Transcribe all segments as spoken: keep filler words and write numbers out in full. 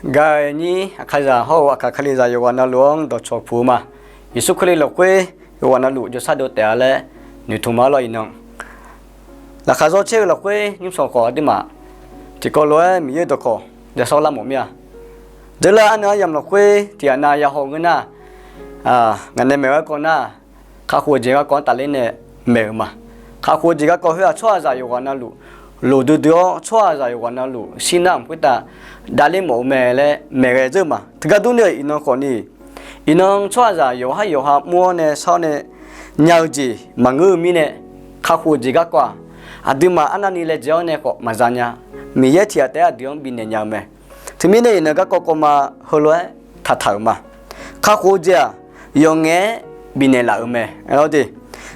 Gaq-euq nyir Aqkaqzaq hawr-eu Aqkaq Kalizaq yawqghaq navluf-anr dawqcawq puq-eu ma. Yeqsur Kali lafkhoer yawqghaq navluf jawrshar dov taef-a laer noeqtmq ma lawr iqnan. Laqkhaq zawr caer-eu lafkhoer nymrsanq khawf aqduimaf tiqkawv lof-aer Miqyaer-euq dawqkawq jasawr lar mawf mir-a. Dzeurlar arnan aryamq lafkhoer tiqghaq nav yahaw ngeur nar, ngaq nae maeq-eu garkawv nar, kakhof-eu jeq garkawv-anr tafler nae maeq-euq ma. Kakhof-eu jeq garkawv khoer-aq, tsawrhaqzaq yawqghaq navluf loqdui dui-awr, tsawrhaqzaq yawqghaq navluf shir nar mq khoertav davler mawf-eu mae laer maeqghae dzeur-eu ma. Teugar durni-euq iqnan khawfni, iqnan tsawrhaqzaq yawqhar yawqha mr-awr nae shar-awr nae nya-eu jeq maqngeur-eu mirnae, kakhof-eu jeq garkawv-aq, aqduimaf arnavni laejae-awr nae khawf maqza nya. Miqyaer tiqghaq taef-aer aqdui-anr bifnaeq nya-eu mae. Teumirnae iqnan garkawv kawv ma heulof-aer taqtaq-euq ma. Kakhof-eu jeq-aq, yawqngaef-aer bifnaeq laf-euq mae.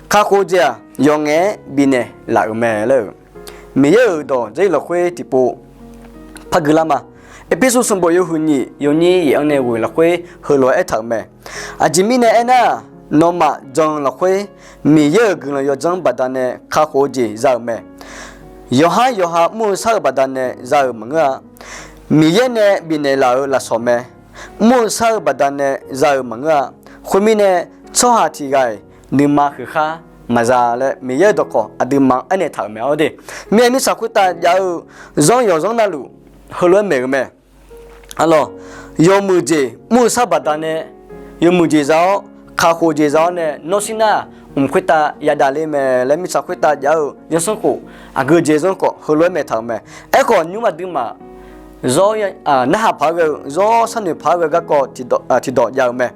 Kakhof-eu jeq-aq, yawqngaef-aer bifnaeq laf-euq mae laer-euq Miqyaer-euq dawq dzeurlar lafkhoer tiqpov par gui lar ma. Erpersu sanqbof yawhuiq nyiq yawnyir yaeq-anr nae ghoeq lafkhoer heulof-aer aertaq-euq mae. Aqjeq mirnae aernar, nawmaf jan-eu lafkhoer Miqyaer-euq guiqlanq yawdzanr baqdanae kakhof-eu jeq za-euq mae. Yawqhar yawqha mr-eu shar-euq baqdanae za-euq maqngeur-a. Miqyaer nae bifnaeq laf-euq lafsawq mae. Mr-eu shar-eu baqdanae za-euq maqngeur-a. Khoermirnae, tsawrhaq tiqghaq-iq nuima huiqkhar maqza laer Miqyaer-euq dawqkawq aqduimaf-anr aernaeq taq-euq mae. Awr de, mir-aer mirtsaq khoertav jav-eu zanr yawqzanr navluf heulof-aer maeq-euq mae. Arlawq, yawmuiq jeq mr-eu shar baqdanae, yawmuiq jeq za-awr, kakhof jeq za-awr nae nawr shir nar, mq khoertav yadavler mae laer mirtsaq khoertav jav-eu zanrsanrkhof aqgeu jeq zanrsanrkhof heulof-aer maeq taq-euq mae. Aerkhawf, nymr aqduimaf zawr narhaq paq-aer ghae-eu, zawr sharnoeq paq-aer ghae-eu garkawv tiqdawq jav-eu mae.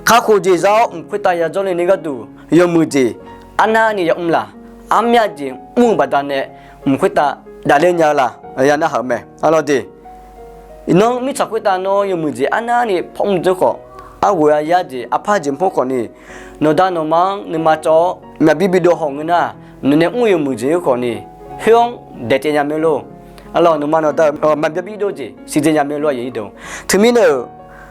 Kakhof jeq za-awr mq khoertav yadzawr le ni gharduq, yawmuiq jeq arnavni yamr laq, armyav jeq mr-eu baqdanae mq khoertav davler nya-eu laq, ya narhaq-eu mae. Arlawq de, iqnan mirtsaq khoertav nawr yawmuiq jeq arnavni pawr mr dzeur khawf, arghoeq aqyar jeq aqpar jeq mr khawfni, nawqda nawqma-anr nuima cawv-awr myavbir bidov haw ngeur nar, nawqnae mr-eu yawmuiq jeq-eu khawfni, khoer-anr daeqcaev nya mae lor. Arlawq, nawqma nawqda-euq myavbir bidov jeq siqdzae nya mae lor. Teumirnae-euq,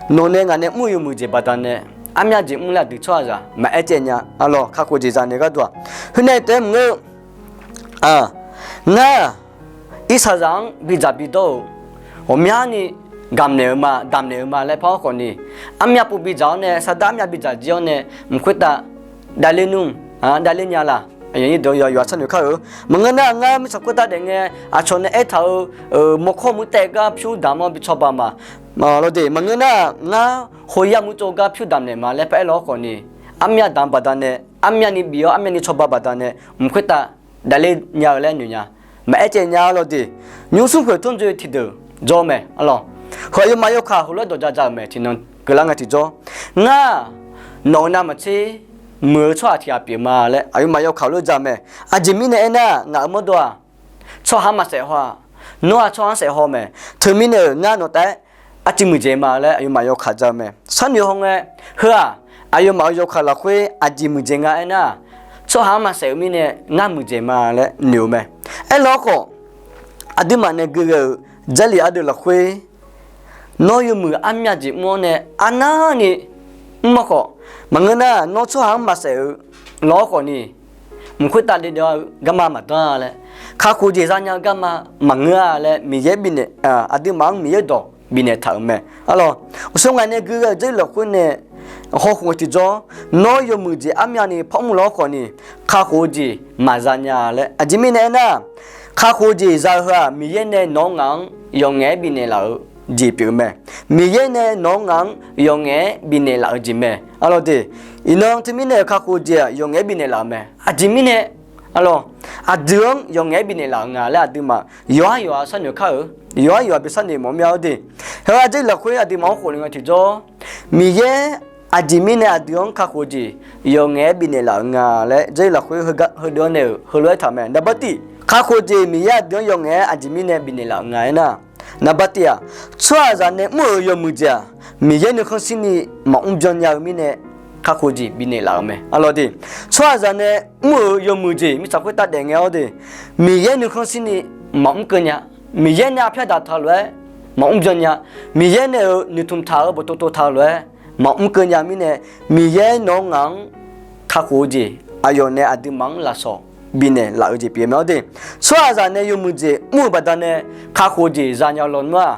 nawqnae ngaq nae mr-eu yawmuiq jeq baqdanae armyav jeq mr laer aqdui tsawrhaqzaq maqaer caev nya. Arlawq, kakhof jeq za nae gharduq-aq, khoernae taef-aer maqngeur-eu, ngar irsaqzaq-anr bidzaq bidawr-euq ghawqmyani gamq naeq-eu ma, damq naeq-eu ma laer par-awr khawfni, armyav pov bidzaq-awr nae, saqdaq armyav bidzaq jir-awr nae, mq khoertav davler nmr, davler nya laq, yawqha sharnoeq kar-eu. Maqngeur nar, ngar mirtsaq khoertav daef ngae, aqcawq nae aertaq-eu mawrkawr mur taev gar pyur damq-awr bi cawba ma. Lawde, maqngeur nar, ngar hoyar mur tsov gar pyur damq naeq ma laer par aerlaw-awr khawfni, armyav damq baqdanae, armyavni bif-awr armyavni cawba baqdanae, mq khoertav davler nya-eu laer noeq nya. Maqaer caev nya-a lawde. Nymr smr khoeq tmr dzoe tiqdeuq jawr mae. Arlawq, heu aqyawfmaf yawkaq heulof-aer dawq ja ja-euq mae. Tiqnan keuvlar nga tiqjawr, ngar nawq-eu navmaqtser muiq-eu tsawrhaq tiq ghaq pyeuf ma laer aqyawfmaf yawkaq heulof-aer ja mae. Aqjeq mirnae aernar, ngaq-euq mawrdo-aq, tsawrhaq-anr maqsaef haw-a. Nawr-aq tsawrhaq-anr saef haw mae. Teumirnae-euq ngar nawq taef-aer arcuiv muiqdzaeq ma laer aqyawfmaf yawkaq ja-eu mae. Sharnoeq haw ngae, heu-aq, aqyawfmaf-euq yawkaq lafkhoer aqjeq muiqdzaeq nga aernar, tsawrhaq-anr maqsaef-eu mirnae ngar muiqdzaeq ma laer noeq-eu mae. Aerlaw-awr khawf, aqduimaf nae gui ghae-euq Jarlif ardeuv lafkhoer, nawr yawmuiq armyav jeq mr-awr nae arnavni mr-awr khawf, maqngeur nar, nawr tsawrhaq-anr maqsaef-eu law-awr khawfni, mq khoertav daefdaef-eu garma maqdanr-a laer, kakhof jeq zanya-eu garma maqngeur-a laer Miqyaer bifnaeq, aqduimaf-anr Miqyaer dawq bifnaeq taq-euq mae. Arlawq, uqshoe ngaq nae gui ghae-euq Jarlif lafkhoer nae hawkhof-eu tiqjawr, nawr yawmuiq jeq armyavni pawr mr law-awr khawfni, kakhof-eu jeq maqza nya laer. Aqjeq mirnae aernar, kakhof-eu jeq za-eu heu-aq, Miqyaer nae nawq-anr ngaq-anr yawqngaef-aer bifnaeq laf-eu jeq pyeuf-eu mae. Miqyaer nae nawq-anr ngaq-anr yawqngaef-aer bifnaeq laf-eu jeq mae. Arlawq de, iqnan teumirnae-euq kakhof-eu jeq-aq yawqngaef-aer bifnaeq laf-euq mae. Aqjeq mirnae, arlawq, aqdui-anr yawqngaef-aer bifnaeq laf-eu nga laer aqduimaf yawqhar yawqha sharnoeq kar-eu, yawqhar yawqha bi sharnoeq mawf mir-a. Awr de, heu-aq Jarlif lafkhoer aqduimaf-anr khofnaeq nga tiqjawr, Miqyaer aqjeq mirnae aqdui-anr kakhof-eu jeq yawqngaef-aer bifnaeq laf-euq nga laer Jarlif lafkhoer heudeuq-anr nae-euq heulof-aer taq-eu mae. Naqbar tiq, kakhof-eu jeq Miqyaer aqdui-anr yawqngaef-aer aqjeq mirnae bifnaeq laf-euq nga aernar, naqbar tiq-aq, tsawrhaqzaq nae mr-euq yawmuiq jeq-aq, Miqyaer nuikhanr shirni maqmr byan nya-eu mirnae kakhof jeq bifnaeq laf-euq mae. Arlawq de, tsawrhaqzaq nae mr-euq yawmuiq jeq mirtsaq khoertav daef ngae-awr de, Miqyaer nuikhanr shirni maqmr keuv nya. Miqyaer nae arpyar daq taq-eu lof-aer maqmr byan nya. Miqyaer nae-euq noeqtmq taq-euq bawqtov tov taq-eu lof-aer maqmr keuv nya mirnae, Miqyaer nawq-anr ngaq-anr kakhof-eu jeq aqyawf nae aqduimaf-anr lafsawq bifnaeq laf-eu jeq pyeuf mae. Awr de, tsawrhaqzaq nae yawmuiq jeq mr-euq baqdanae kakhof-eu jeq zanya-eu lawnmr-aq,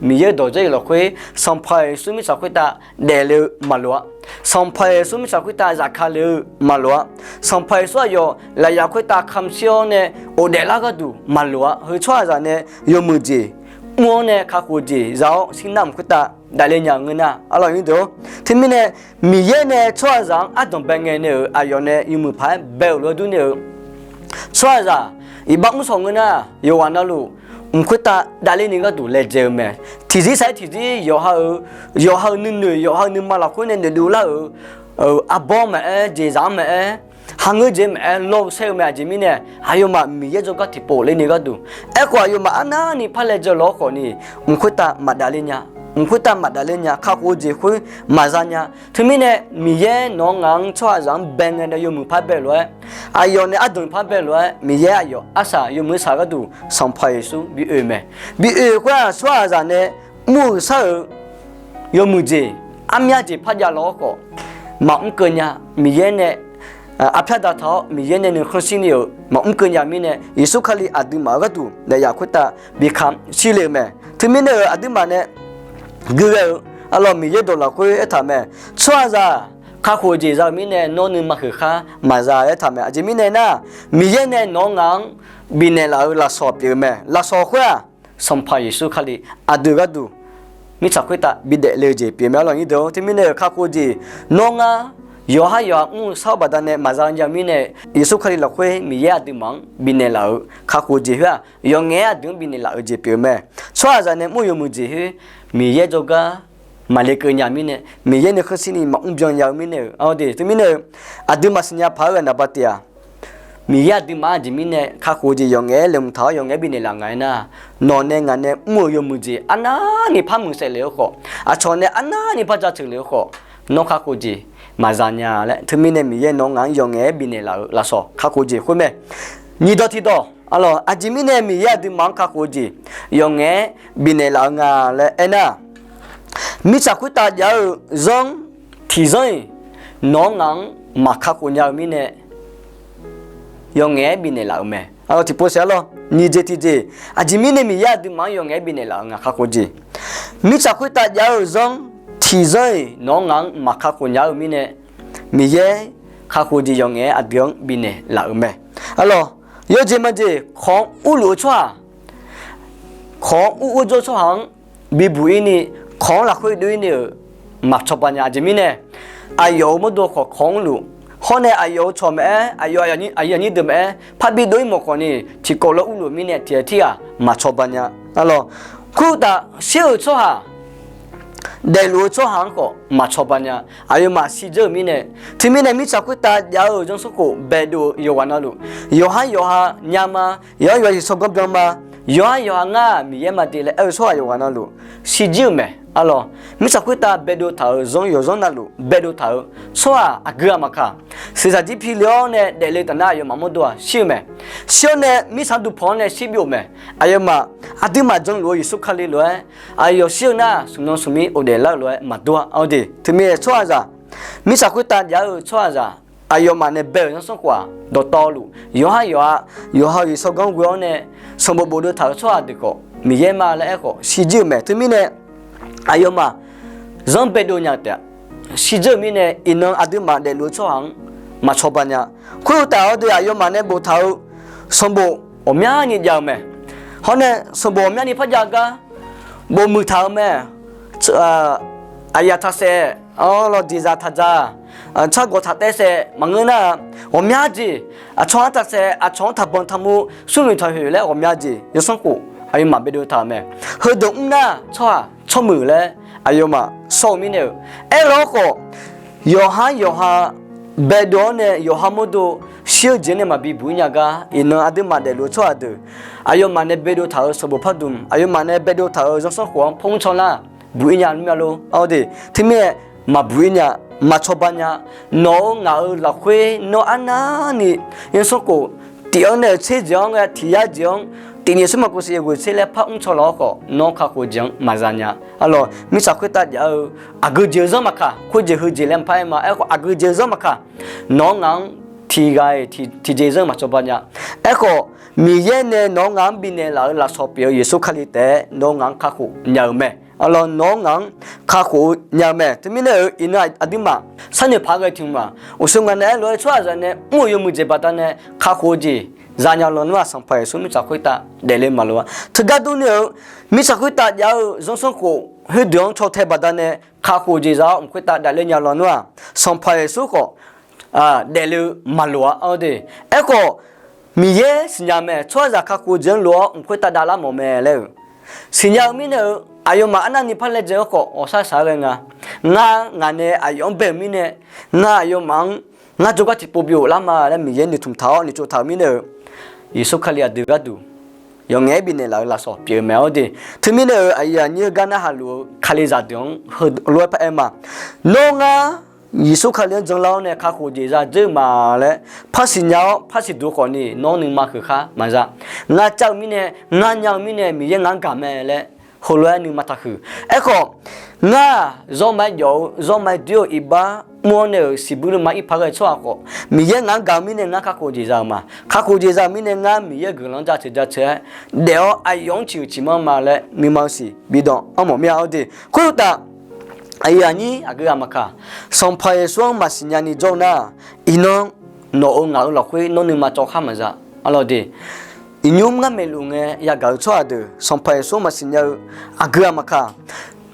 Miqyaer-euq dawqdzeur-iq lafkhoer Sanqpaq Yeqsur mirtsaq khoertav daefle-eu maqloq-a. Sanqpaq Yeqsur mirtsaq khoertav zafkale-eu maqloq-a. Sanqpaq Yeqsur aqyawf lafyaq khoertav kamq shir-awr nae ghofdaef lar gharduq maqloq-a. Heu tsawrhaqzaq nae yawmuiq jeq mr-awr nae kakhof jeq za-awr shirnar mq khoertav davle nya-eu ngeur nar, arlawq nymr deuq-or. Teumirnae Miqyaer nae tsawrhaqzaq-anr ardanq bae ngae nae-euq aqyawf nae yawmuiq paq-aer bae-euq lof-aer durni-eu tsawrhaqzaq iqbax mr shawq ngeur nar, yawqghaq navluf mq khoertav davler ni gharduq laejae-eu mae. Tiqzir sar-aer tiqzir yawqha-euq, yawqha-euq nuinoeq, yawqha-euq nuima lafkhoer nae noeqdov lar-euq arbawr maqaer, jeqzaq-anr maqaer, hangeur jeq maqaer lawr-eu saer-eu mae. Aqjeq mirnae aqyawfmaf Miqyaer jawrgar tiqpov ler ni gharduq, aerkhawf aqyawfmaf arnavni par laejae-eu lof-aer khawf ni, mq khoertav maqdavler nya, mq khoertav maqdavler nya, kakhof-eu jeq khoer maqza nya. Teumirnae Miqyaer nawq-anr ngaq-anr tsawrhaqzaq-anr bae ngae nae yawmuiq paq-aer bae lof-aer, aqyawf nae ardanq paq-aer bae lof-aer, Miqyaer aqyawf arsaq yawmuiq saq gharduq Sanqpaq Yeqsur bi oe-eu mae. Bi oe-eu khoer-aq, tsawrhaqzaq nae mr-eu shar-euq yawmuiq jeq, armyar jeq par jav lof-aer khawf maqmr keuv nya. Miqyaer nae arpyar da taq-awr Miqyaer nae nuikhanr shir ni-euq maqmr keuv nya mirnae, Yeqsur Kali aqduimaf-euq gharduq lafyaq khoertav bi kamq shir le-eu mae. Teumirnae-euq aqduimaf nae gui ghae-eu, arlawq Miqyaer dawq lafkhoer aertaq mae. Tsawrhaqzaq kakhof-eu jeq za-euq mirnae nawr nuima huiq khar maqza aertaq mae. Aqjeq mirnae nar, Miqyaer nae nawq-anr ngaq-anr bifnaeq laf-euq lafsawq pyeuf-eu mae. Lafsawq khoer-aq, Sanqpaq Yeqsur Kali aqdui gharduq mirtsaq khoertav bidaef le-eu jeq pyeuf mae, arlawq nymr deuq-or. Teumirnae-euq kakhof jeq nawr ngar yawqhar yawqha mr-eu shar-eu baqdanae maqza nya-eu mirnae, Yeqsur Kali lafkhoer Miqyaer aqduimaf-anr bifnaeq laf-euq kakhof jeq khoer-aq, yawqngaef-aer aqdui-anr bifnaeq laf-euq jeq pyeuf-eu mae. Tsawrhaqzaq nae mr-eu yawmuiq jeq khoer Miqyaer jawrgar maqle keuv nya mirnae, Miqyaer nuikhanr shir ni maqmr byan nya-eu mirnae-euq, aqde teumirnae-eu aqduimaf siqnya paq-aer ghae naqba tif-aq, Miqyaer aqduimaf-anr aqjeq mirnae kakhof-eu jeq yawqngaef-aer laeqhmq taq-awr yawqngaef-aer bifnaeq laf nga aernar, nawq nae ngaq nae mr-eu yawmuiq jeq arnavni par muiqsaef lef-eu khawf, aqcawq nae arnavni par jaceuq lef-eu khawf, nawr kakhof jeq maqza nya laer, teumirnae Miqyaer nawq-anr ngaq-anr yawqngaef-aer bifnaeq laf-euq lafsawq kakhof jeq khoer mae. Nyiq dawq tiq dawq, arlawq aqjeq mirnae Miqyaer aqduimaf-anr kakhof-eu jeq yawqngaef-aer bifnaeq laf-eu nga laer aernar, mirtsaq khoertav jav-eu zanr tiqzanr-iq nawq-anr ngaq-anr maq kakhof nya-eu mirnae, yawqngaef-aer bifnaeq laf-euq mae. Arlawq tiqpov saef arlawq nyiq jeq tiqjeq, aqjeq mirnae Miqyaer aqduimaf-anr yawqngaef-aer bifnaeq laf-euq nga kakhof jeq. Mirtsaq khoertav jav-eu zanr tiqzanr-iq nawq-anr ngaq-anr maq kakhof nya-eu mirnae, Miqyaer kakhof jeq yawqngaef-aer aqdui-anr bifnaeq laf-euq mae. Arlawq, yawjeq majeq kawq-anr urluf-eu tsawrhaq, kawq-anr ur ur jawr tsawrhaq-anr bibuq ir ni, kawq-anr lafkhoer dov ir ni-euq maqcawba nya. Aqjeq mirnae aqyawf-euq mawrdo khawf kawq-anr luf, hawr nae aqyawf-euq cawq maqaer, aqyawf aqyuif aqnyir deuq maqaer parbi dov ir mawf khawf ni, tiqkawv lof urluf mirnae tiqghaq tirghaq maqcawba nya. Arlawq, khoeruqtaf shir-euq tsawrhaq daefluf-eu tsawrhaq-anr khawf maqcawba nya. Aqyawfmaf shirdzeur-euq mirnae, teumirnae mirtsaq khoertav jav-eu zanrsanrkhof baedov-eu yawqghaq navluf, yawqhar yawqha nya ma, yawqhar yawqha siqsawr ganr byan ma, yawqhar yawqha ngar-aq Miqyaer maqde laer aer-eu tsawrhaq yawqghaq navluf shirdzeur-euq mae. Arlawq, mirtsaq khoertav baedov taq-euq zanr yawqzanr navluf baedov taq-euq tsawrhaq aqgeu-aq maqkaq, shiqshaq jir pi le-awr nae daefle taf nar aqyawfmaf mawrdo-aq shir-eu mae. Shir-awr nae mirtsaq duqpanq-anr nae shir byov-euq mae. Aqyawfmaf aqduimaf janluf-eu Yeqsur Kali lof-aer aqyawf shir-eu nar smq nan smq mir ghofdaef lar-eu lof-aer maqdur-a. Aqde teumirnae tsawrhaqzaq, mirtsaq khoertav jav-eu tsawrhaqzaq, aqyawfmaf nae bae-euq zanrsanrkhof-aq dawqtawvluf yawqhar yawqha, yawqha-euq siqsawr ganr ghoe-awr nae sanqbof bofdov taq-euq tsawrhaq deuq khawf Miqyaer ma laer aerkhawf shirdzeur-euq mae. Teumirnae aqyawfmaf zanr baedov nya-eu taef-a. Shirdzeur-euq mirnae iqnan aqduimaf daefluf-eu tsawrhaq-anr maqcawba nya. Khoeruqtaf aqde aqyawfmaf nae boftaq-eu sanqbof ghawqmyani jav-eu mae. Hawr nae sanqbof ghawqmyani par jav gar bofmuiq taq-eu mae. Aqyaf taqsaef, arlawq diqzaq taqdzaq, tsargawq taqtaev saef maqngeur nar, ghawqmya jeq, aqcawq-anr taqsaef, aqcawq-anr taqbanq taqmuv, smrmuiq taqhoeq laer ghawqmya jeq zanrsanrkhof aqyawfmaf baedov taq-euq mae. Heudeuq mr nar tsawrhaq tsawrmuiq laer aqyawfmaf sawr-eu mirnae-euq, aerlawr khawf yawqhar yawqha baedov-awr nae yawqha mawrdo shir-eu jeq-anr nae maqbi buq ir nya gar iqnan aqduimaf daefluf-eu tsawrhaq deuq aqyawfmaf nae baedov taq-euq sanqbof pardmq, aqyawfmaf nae baedov taq-euq zanrsanrkhof-anr par mr caw lar buq ir nya lmr mya lor. Aqde teumirnae maqbuq ir nya, maqcawba nya. Nawq-eu ngaq-euq lafkhoer nawr arnavni zanrsanrkhof tif-anr nae-euq tser jeq-anr ghae tiq yar jeq-anr tiqnyif smr maqkov siq yawghoeq tser laer par mr caw laf-awr khawf nawr kakhof jeq-anr maqza nya. Arlawq mirtsaq khoertav jav-eu aqgeu jeq-eu zanr maqkaq, khoer jeq heu jeq laer maqpar aer ma. Aerkhawf aqgeu jeq-eu zanr maqkaq, nawq-anr ngaq-anr tiqghaq-iq tiqjeq zanr maqcawba nya. Aerkhawf Miqyaer nae nawq-anr ngaq-anr bifnaeq laf-euq lafsawq pyeuf-eu Yeqsur Kali taef-aer nawq-anr ngaq-anr kakhof nya-eu mae. Arlawr, nawq-anr ngaq-anr kakhof nya-eu mae. Teumirnae-euq iqnan aqduimaf sharnoeq paq-aer ghae tiq hmq-aq, uqshoe ngaq naeq-aer lof-aer tsawrhaqzaq nae mr-euq yawmuiq jeq baqdanae kakhof-eu jeq zanya lawnmr-aq, Sanqpaq Yeqsur mirtsaq khoertav daefle maqloq-a. Teugar durni-euq mirtsaq khoertav jav-eu zanrsanrkhof khoerdeuq-anr caw tae baqdanae kakhof jeq za-awr mq khoertav daefle nya lawnmr-aq, Sanqpaq Yeqsur khawf daefle-eu maqloq-a. Aerkhawf, Miqyaer siqnya mae, tsawrhaqzaq kakhof jeq-anr lof-awr mq khoertav davlar mawf mae laer-euq siqnya-eu mirnae-eu, aqyawfmaf arnavni par laejae-awr khawf ghawqshaq shaq-aer ghae nga. Ngar ngaq nae aqyawf-anr bae-euq mirnae, ngar aqyawfmaf-anr ngar jawrgar tiqpov byov lar ma laer Miqyaer noeqtmq taq-awr noeqtsov taq-euq mirnae-eu, Yeqsur Kali aqdui gharduq yawqngaef-aer bifnaeq laf-euq lafsawq pyeuf-eu mae. Awr de, teumirnae-euq aqyuif aqnyir heugar narhaq luf-eu Kalizaq deuq-anr heulof-aer paraer ma. Nawr ngar Yeqsur Kali-anr janlar-awr nae kakhof jeq za dzeur-eu ma laer par siqnya-awr par siqduq khawfni nawr nuima huiq khar maqza. Ngar cav-eu mirnae, ngar nya-eu mirnae Miqyaer ngaq-anr gaq mae laer heulof-aer nuima taqhuiq. Aerkhawf, ngar-aq zawrma-aer jawf-eu zawrma-aer doer-eu iqbax mr-awr nae-euq siqbuir lema irpaq ghae-eu tsawrhaq khawf, Miqyaer ngaq-anr gaq-eu mirnae ngar kakhof jeq za-euq ma. Kakhof jeq za-eu mirnae ngar Miqyaer-euq guiqlanq-anr jaceuq jaceuq-aer daef-awr aqyawf-anr ciqhuiq ciqmanr ma laer nuima-eu siq bidawq anr mawf mir-a. Awr de, khoeruqtaf, aqyuif aqnyir aqgeu ghaq maqkaq, Sanqpaq Yeqsur-anr maqsiqnya ni jawr-eu nar, iqnan nawq-euq ngaq-euq lafkhoer nawr nuima cawv khar maqza. Arlawr de, iqnymr ngar maeqluf ngae yagaq-eu tsawrhaq deuq Sanqpaq Yeqsur-anr maqsiqnya-eu aqgeu ghaq maqkaq,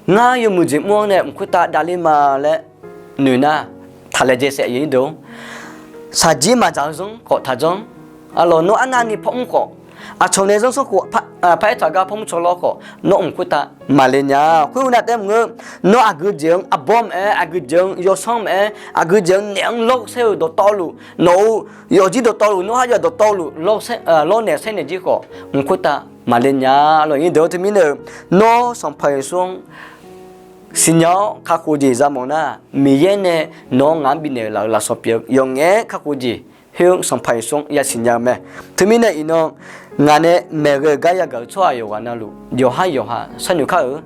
ngar yawmuiq jeq mr-awr nae mq khoertav davler ma laer noeq nar, taqlaejae saef-ir deuq-or, shaqjir maqdzaq-eu zanr khawf taqjanr. Arlawr, nawr arnavni par mr khawf, aqcawq nae zanrsanrkhof paraer taq gar par mr caw lawr khawf, nawr mq khoertav maqle nya. Khoerlof nav taef maqngeur, nawr aqgeu jeq-anr arbawr maqaer, aqgeu jeq-anr yawsanr maqaer, aqgeu jeq-anr naef-anr lawrsaer-eu dawqtawvluf, nawq-euq yawfjir dawqtawvluf, nawr kharjav dawqtawvluf lawrnaeq saernaeq jir khawf, mq khoertav maqle nya. Arlawr, iqdeuq-anr teumirnae-eu, nawr Sanqpaq Yeqsur-anr siqnya-awr kakhof jeq za mawf nar, Miqyaer nae nawq-anr ngaq-anr bifnaeq-eu laf-euq lafsawq pyeuf-eu yawqngaef-aer kakhof jeq khoer-anr Sanqpaq Yeqsur-anr yasiqnya-eu mae. Teumirnae iqnan ngaq nae maeqghae-eu gar yagaq-euq tsawrhaq yawqghaq navluf yawqhar yawqha sharnoeq kar-euq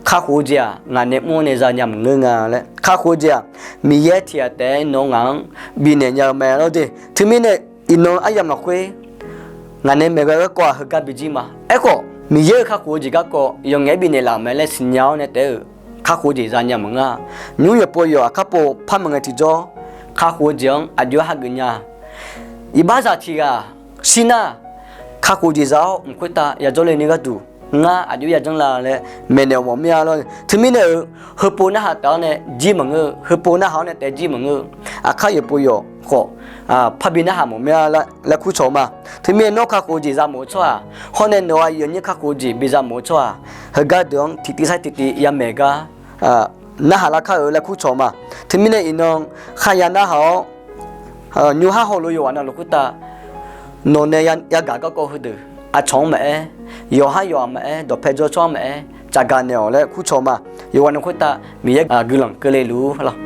kakhof-eu jeq-aq ngaq nae mr-awr nae zanya maqngeur nga laer. Kakhof-eu jeq-aq Miqyaer tiqghaq taef-aer nawq-anr ngaq-anr bifnaeq nya-eu mae lawr de. Teumirnae iqnan aryamq lafkhoer ngaq nae maeqghae-eu garkawv-aq heugar bijir ma. Aerkhawf, Miqyaer-euq kakhof-eu jeq garkawv yawqngaef-aer bifnaeq laf-euq mae laer siqnya-awr nae taef-aer-euq kakhof-eu jeq zanya maqngeur-a. Nymr yawqpov yawq aqkar pov par maqngae tiqjawr, kakhof-eu jeq-anr aqjox-aer hageuf nya. Iqbaxzaq tiqghaq shir nar, kakhof jeq za-awr mq khoertav yajawr le ni gharduq, ngar aqjox-aer yajanr la laer maeqnaeq-awq mawf mir-a lawr. Teumirnae-euq, heupov narhaq taf-awr nae jir maqngeur-eu, heupov narhaq-awr nae taef jir maqngeur-eu, aqkar yawqpov yawq khawf parbi narhaq mawf mir-a laer kur cawq-eu ma. Teumirnae nawr kakhof-eu jeq za mawf-eu tsawrhaq, hawr nae nawq-euq aqyuif aqnyir kakhof-eu jeq bi za mawf-eu tsawrhaq, heugar deuq-anr tiqtiv sar tiqtiv yamaeq gar narhaq lar kar-euq laer kur cawq-eu ma. Teumirnae iqnan kharya narhaq-awr, nymr har hawlof yawqghaq navluf khoertav nawq nae yagaq garkawv heudeuq aqcawq-anr maqaer, yawqhar yawqha maqaer, dawqpae jawr tsawrhaq-anr maqaer, tsafgaq naeq-awq laer kur cawq-eu ma. Yawqghaq navluf khoertav Miqyaer guiqlanq keuvle luf-ur lawr.